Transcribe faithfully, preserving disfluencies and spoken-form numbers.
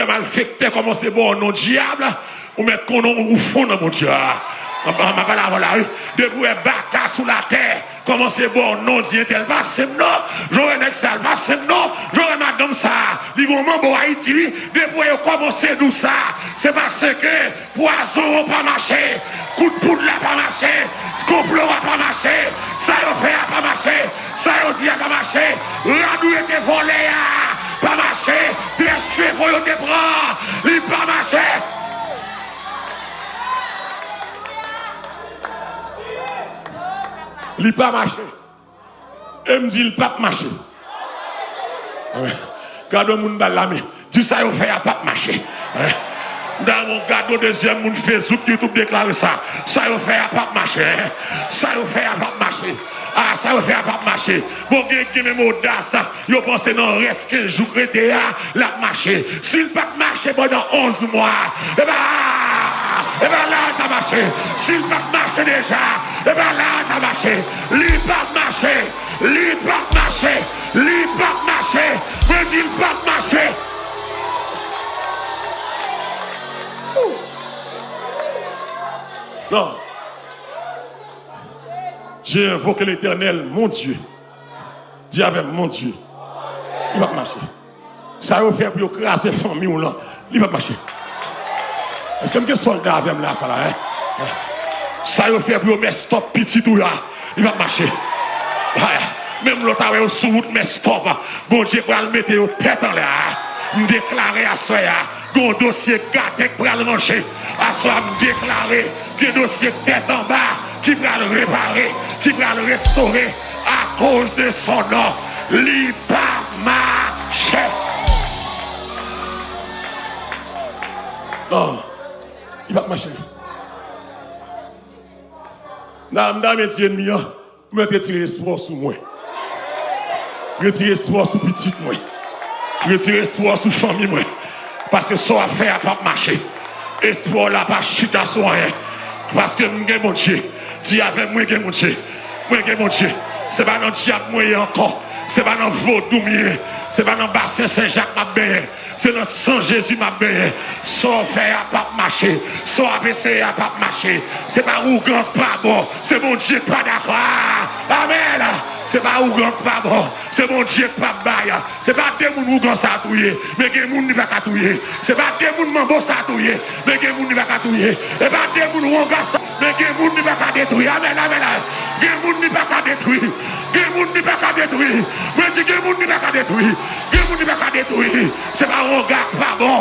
Malfektè kòmanse ba w non dyab, ou mèt konnen ou fon nan Bondye a. M ap, m ap pale avè w la, wi. Depi w wè baka sou latè kòmanse ba w non, di entèl pa senm non, jan w wè nèg sa l pa senm non, jan w wè madanm sa, li gon manbo Ayiti, wi. Depi w wè yo kòmanse di w sa, se paske pwazon yo pa mache, kout poud la pa mache, konplo a pa mache, sa yo fè a pa mache, sa yo di a pa mache, rad ou yo te vòlè a pa mache, pyès chevo yo te pran, li pa mache. Li pa mache. E m di l p ap mache. Gade yon moun ba l lame. Di sa yo fè a p ap mache. M ta renmen w gade yon dezyèm moun Facebook, YouTube deklare sa. Sa yo fè a p ap mache. Sa yo fè a p ap mache. Ah, sa yo fè a p ap mache. Bon, gen, gen menm odas, yo panse nan rès kenz jou k rete a, l ap mache. Si l pa t mache pandan onz mwa, e pa, e pa la l ta mache. Si l pa t mache deja, e pa la l ta mache. Li p ap mache. Li p ap mache. Li p ap mache. Mwen di l p ap mache. Non. J'ai invoqué l'Éternel, mon Dieu. Di avè m, mon Dieu. Li p ap mache. Sa yo fè pou yo kraze fanmi w lan, li p ap mache. Èske m gen sòlda avè m la sa la, en? Sa yo fè pou yo mèstòp pitit ou a, li p ap mache. Menm lè w ta wè yo sou wout mèstòp, Bondye pral mete yo tèt anlè a. M deklare aswè a, gen yon dosye gate k pral ranje. Aswè a, m deklare gen dosye tèt anba ki pral repare, ki pral restore akoz de son non. Li pa mache. Non, li p ap mache. M ta, m ta renmen di ènmi an, ou mèt retire espwa w sou mwen. Retire espwa w sou pitit mwen. Retire espwa w sou fanmi mwen. Paske sa w ap fè a p ap mache. Espwa w la pa chita sou anyen. Paske m gen Bondye. Di avè m, mwen gen Bondye. Mwen gen Bondye. Se pa nan dyab mwen ye ankò. Se pa nan vodou m ye. Se pa nan basen Sen Jak m ap benyen. Se nan san Jezi m ap benyen. Sa w fè a p ap mache. Sa w ap eseye a p ap mache. Se pa ougan k pa bon. Se Bondye k pa dakò. Amèn. Se pa ougan k pa bon. Se Bondye k p ap bay. Se pa de moun ougan sa touye, men gen moun li pa ka touye. Se pa de moun manbo sa touye, men gen moun li pa ka touye. Se pa de moun wonga sa, men gen moun li pa ka detwi. Amèn, amèn, amèn. Gen moun li pa ka detwi. Gen moun li pa ka detwi. Mwen di gen moun li pa ka detwi. Gen moun li pa ka detwi. Se pa wonga k pa bon.